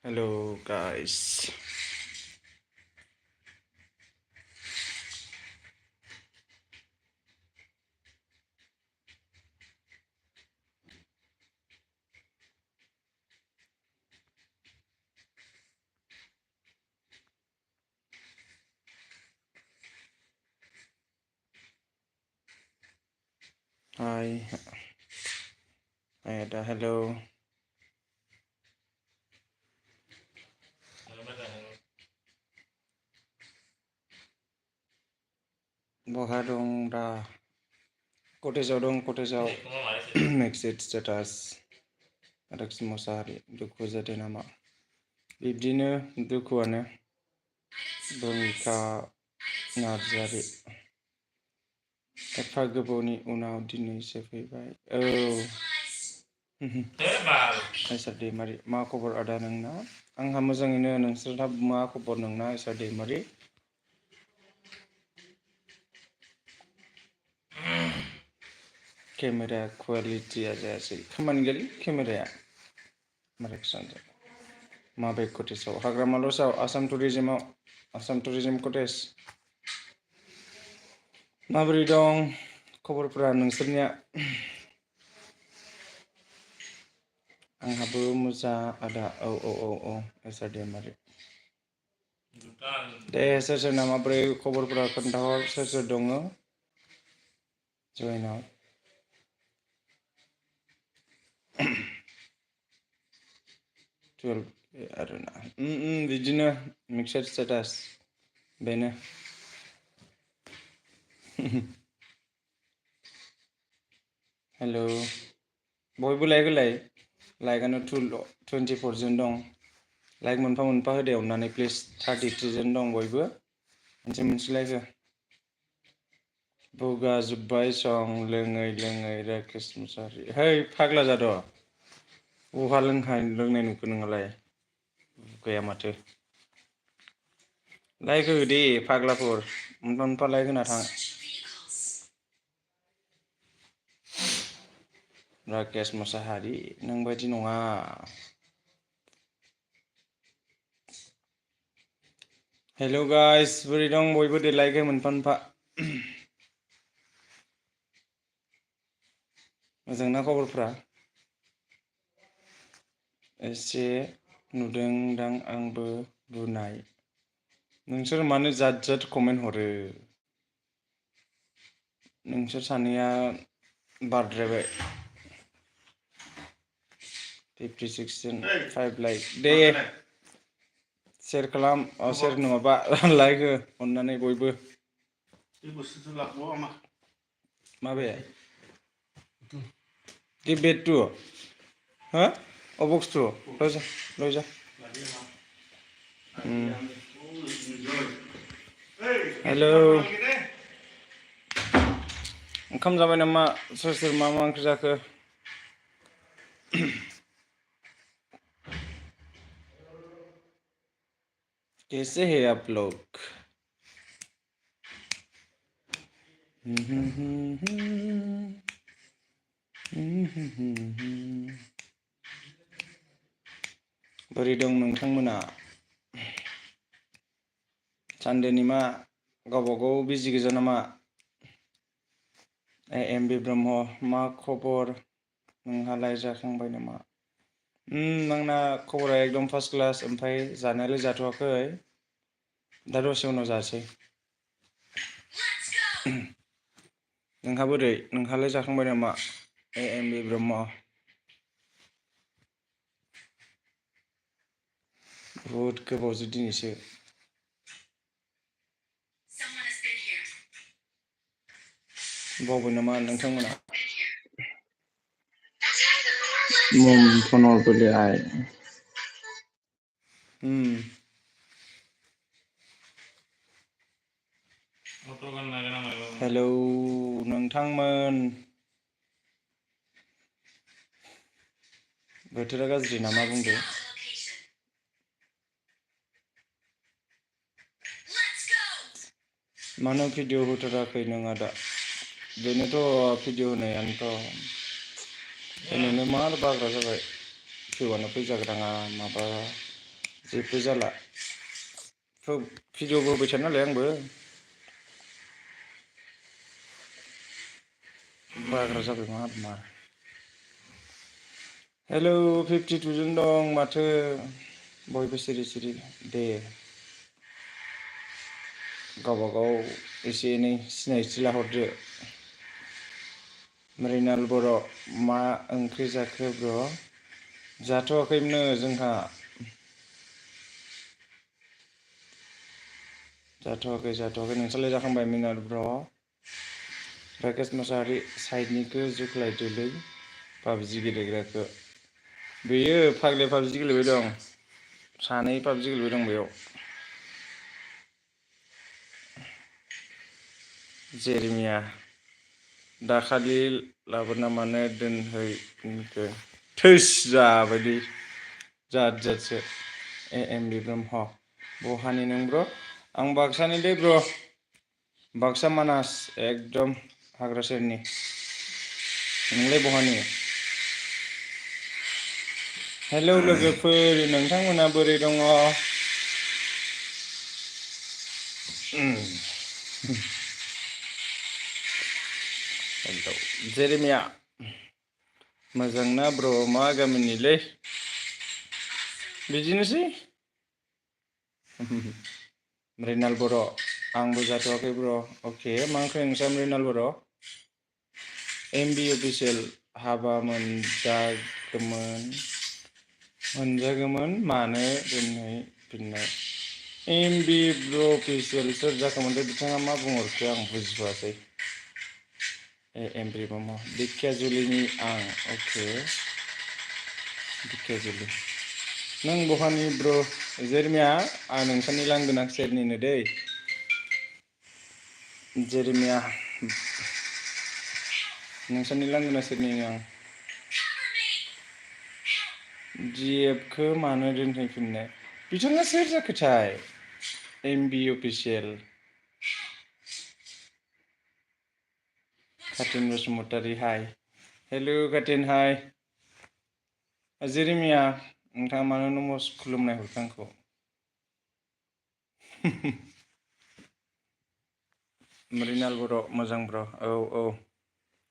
Hello guys. Hi. Ada hello. बहा दं दा? कटेजाव दं कटेजाव। एक्सिट स्टेटास आदाक्स मोसाहारि दुखु जादों नामा? बिब्दिनो दुखुआनो। भुमिका नार्जारि एफा गोबावनि उनाव दिनैसो फैबाय। औ आइसार दैमारि मा खबर आदा नोंना? आंहा मोजाङैनो। नोंसोरहा मा खबर नोंना आइसार दैमारि? केमेरा क्वालिटिया जायासै। खामानि गैयालै केमेराया। मारेक्सनजों माबे कटेजाव? हाग्रामा लजआव आसाम टुरिजिम कटेज। माबोरै दं खबरफोरा नोंसोरनिया? आंहाबो मोजां आदा। औ आइसार दैमारि। दे सोर सोरना माबोरै खबरफोरा खोन्थाहर। सोर दङ जयेनाव? 12 आरोना बिदिनो मिक्सार स्टेटास बेनो। हेलौ बयबो लाइक होलाय। लाइकआनो 24 जन दं। लाइक मोनफा मोनफा होदे अननानै प्लिज। 33 जन दं बयबो। मोनसे लाइक हो। बुगा जुब्बाय सं लोङै राकेश मुसाहारि। है फाग्ला जाद'। बहा लोंनाय नुखो नोंहालाय? बुगाया माथो। लाइक हो दे फाग्लाफोर। मोनफा मोनफा लाइक होना थां। राकेश मुसाहारि नोंबायदि नङा। हेलौ गाइस बोरै दं बयबो? दे लाइक हो मोनफा मोनफा। मोजांना खबरफ्रा? एसे नुदोंदां आंबो बुनाय। नोंसोर मानो जाद कमेन्ट हरो? नोंसोर सानैया बारद्रायबाय। 56 जन 5 लाइक दे शेयार खालाम। शेयार नङाबा लाइक हो अननानै बयबो। माबे? गिभ बेट टु हो अबक्स टु लयजा हेलौ ओंखाम जाबाय नामा? सोर मा ओंख्रि जाखो? कैसे है आप लोग? बोरै दं नोंथांमोना? सानदेनि मा गावबागाव बिजि गोजा नामा? एम बि ब्रह्म मा खबर नोंहालाय? जाखांबाय नामा? आंना खबरा एकदम फार्स्ट क्लास। ओमफ्राय जानायालाय जाथ'वाखै। दा दसे उनाव जासै। नोंहा बोरै? नोंहालाय जाखांबाय नामा? एम बि ब्रह्म बहुद गोबावजो दिनैसो। बावबाय नामा नोंथांमोना? फन हरबोलै आइ। हेलौ नोंथांमोन। बोथोरा गाज्रि नामा बुंदो? मानो भिडिअ होथाराखै नों आदा? बेनोथ' भिडिअ होनायानोथ'। होनोनो मार बाग्रा जाबाय। भिउआनो फैजाग्राङा माबा जेबो जाला भिडिअबो होबाय थायो नालाय आंबो बाग्रा जाबाय मा हेलौ 52 जन दं माथो बयबो सिरि दे गावबागाव एसे एनै सिनायथि लाहरदो मृणाल बर' मा ओंख्रि जाखो ब्र' जाथ'वाखैनो जोंहा जाथ'वाखै नोंसोरलाय जाखांबाय मृणाल ब्र' राकेश मोसाहारि साइडनिखौ जुख्लायदोलै पाबजि गेलेग्राखौ बेयो फाग्लाया पाबजि गेलेबाय दं सानै पाबजि गेलेबाय दं बेयाव जेरेमिया दाखालि लाबोना मानो दोनहैखो थोस जाबायलै जादसो एएमबि ब्रह्म बहानि नों ब्र' आं बाक्सानि दै ब्र' बाक्सा मानास एकदम हाग्रा सेरनि नोंलाय बहानि हेलौ लोगोफोर नोंथांमोना बोरै दङ जेरेमिया मोजांना ब्र' मा गामिनिलै बिदिनोसै मृणाल बर' आंबो जाथ'वाखै ब्र' अके मा ओंख्रि नोंस्रा मृणाल बर' एमबि अफिसियेल हाबा मोनजागौमोन मानो दोनहैफिननाय एमबि अफिसियेल सोर जाखोमोनथाय बिथाङा मा बुंहरखो आं बुजिथ'वासै एमबि ब्रह्म दिखियाजुलिनि आं अके दिखियाजुलि नों बहानि ब्र' जेरमिया आं नोंसोरनि लांगोना सेरनिनो दै जेरेमिया नोंसोरनि लांगोना सेरनिनो आं डिएफखौ मानो दोनहैफिननाय बिथाङा सोर जाखोथाय एमबि अफिसियेल कातिन बसुमतारी हाय हेलौ कातिन हाय जेरेमिया नोंथाङा मानो नमस खुलुमनाय हरखो आंखौ मृणाल बर' मोजां ब्र' औ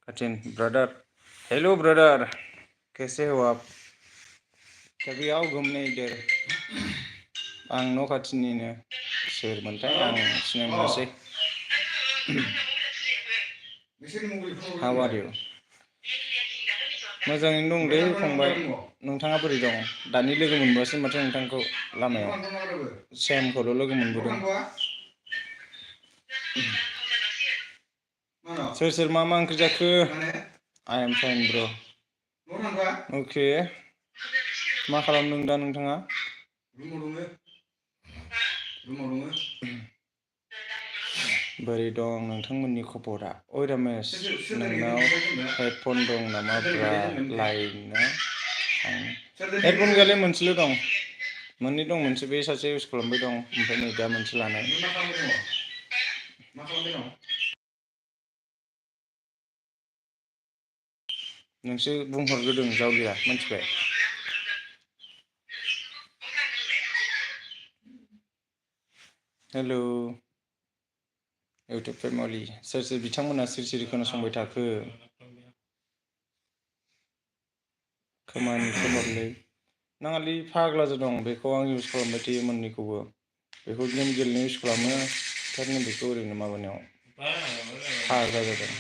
कातिन ब्रादार हेलौ ब्रादार कैसे हो आप कभी आओ घूमने इधर आं न' खाथिनिनो सोरमोनथाय आं सिनाय मोनासै हाउ आर इउ मोजाङैनो दं दे फंबाय नोंथाङा बोरै दं दानि लोगो मोनबोआसै माथो नोंथांखौ लामायाव सेमखौल' लोगो मोनबोदों सोर मा ओंख्रि जाखो आइ एम फाइन ब्र' अके मा खालामदों दा नोंथाङा बोरै दं नोंथांमोननि खबरा ओइ रमेश नोंनाव हेडफन दं नामा ब्रा लायनो हेडफन गैयालै मोनसेल' दं मोननै दं मोनसे बे सासे इउस खालामबाय दं ओमफ्राय नै दा मोनसे लानाय नोंसो बुंहरग्रोदों जावलिया मिथिबाय हेलौ इउटुब फेमिलि सोर बिथांमोना सिरि खोनासंबाय थाखो खोमानि खबरलै नाङालै फाग्लासो दं बेखौ आं इउस खालामबाय थायो मोननैखौबो बेखौ गेम गेलेनो इउस खालामो ओमफ्राय बेखौ ओरैनो माबानायाव फाग्ला जादों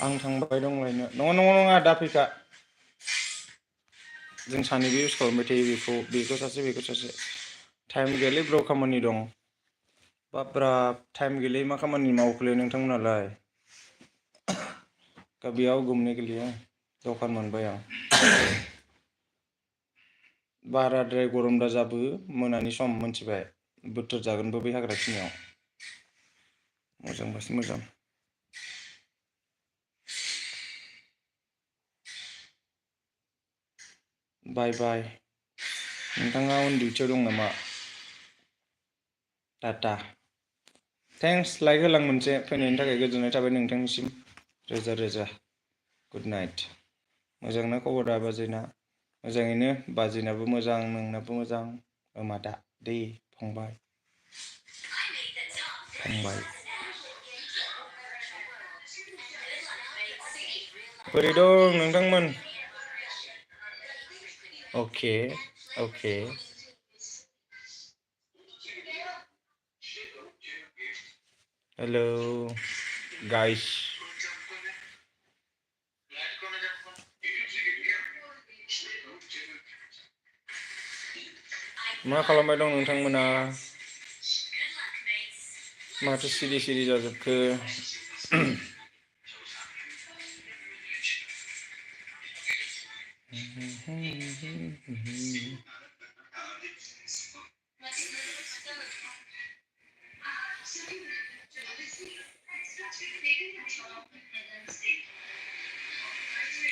आं थांबाय दं लायनो नङा दा फैखा जों सानैबो इउस खालामबाय थायो बेखौ सासे टाइम गैयालै ब्र खामानि दं बाब्रा टाइम गैयालै मा खामानि मावखोलै नोंथांमोनालाय बेयाव घुमने के लिए दखान मोनबाय आं बाराद्राय गरम दा जाबो मोनानि सम मोनथिबाय बोथोर जागोनबो बै हाग्रा खिनियाव मोजांबासो मोजां बाय बाय नोंथाङा अन डिउटियाव दं नामा टाटा थेंक्स लाइक होलां मोनसे फैनायनि थाखाय गोजोननाय थाबाय नोंथांनिसिम रोजा रोजा गुड नाइट मोजांना खबरा बाजैना? मोजाङैनो बाजैनाबो मोजां नोंनाबो मोजां मादा दै फंबाय बोरै दं नोंथांमोन? अके अके हेलौ गाइस मा खालामबाय दं नोंथांमोना? माथो सिरि सिरि जाजोबखो?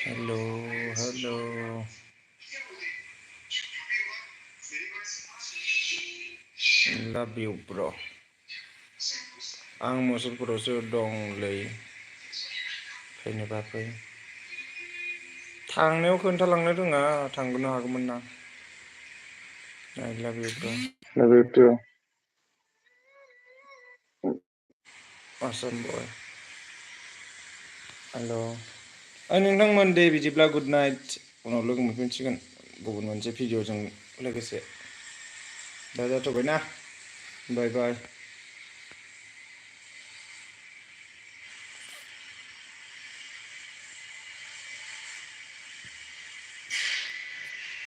हेलौ हेलौ लाभ इउ ब्र' आं मुसलपुरावसो दंलै फैनोबा फै थांनायाव खोन्थालांनो रोङा थांगनो हागौमोन ना I love you bro Love you too. awesome boy हेल' नोंथांमोन दे बिदिब्ला गुड नाइट उनाव लोगो मोनफिनसिगोन गुबुन मोनसे भिडिअ'जों लोगोसे दा जाथ'बायना बाय बाय